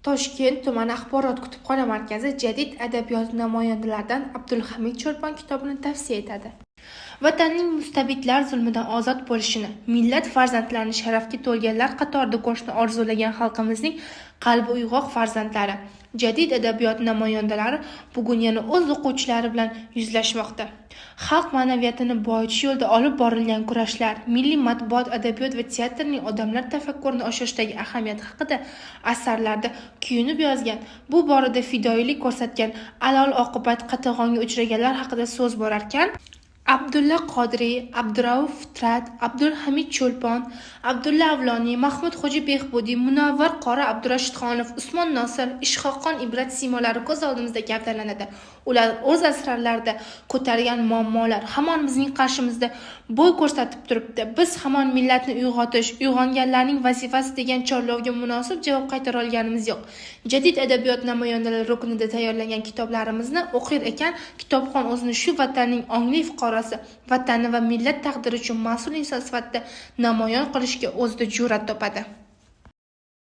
Toshkent tumani axborot kutubxona markazi jadid adabiyot namoyandalaridan Abdulhamid Cho'lpon kitobini tavsiya etadi. Vatanning mustabidlar zulmidan ozod bo'lishini, millat farzandlarini sharafga to'lganlar qatorida ko'rishni orzulagan xalqimizning qalbi uyg'oq farzandlari, jadid adabiyot namoyandalari bugun yana o'z o'quvchilari bilan yuzlashmoqda. Xalq ma'naviyatini boyitish yo'lida olib borilgan kurashlar, milliy matbuot, adabiyot va teatrning odamlar tafakkurini oshirishdagi ahamiyati haqida asarlarda kuyunib yozgan, bu borada fidoyilik ko'rsatgan, alal oqibat qatag'onga uchraganlar haqida so'z borarkan, Abdulla Qodiriy, Abdurauf Fitrat, Abdulhamid Cho'lpon, Abdulla Avloniy, Mahmudxo'ja Behbudiy, Munavvar qori Abdurashidxonov, Usmon Nosir, Is'hoqxon Ibrat siymolari ko'z oldimizda gavdalanadi. Ular o'z asarlarida ko'targan muammolar hamon bizning qarshimizda bo'y ko'rsatib turibdi. Biz hamon millatni uyg'otish, uyg'onganlarning vazifasi degan chorlovga munosib javob qaytara olganimiz yo'q. Jadid adabiyot namoyandalari ruknida tayyorlangan kitoblarimizni o'qir ekan, kitobxon o'zini shu vatanning ongli fuqarosi, vatani va millat taqdiri uchun mas'ul inson sifatida namoyon qilishga o'zida jur'at topadi.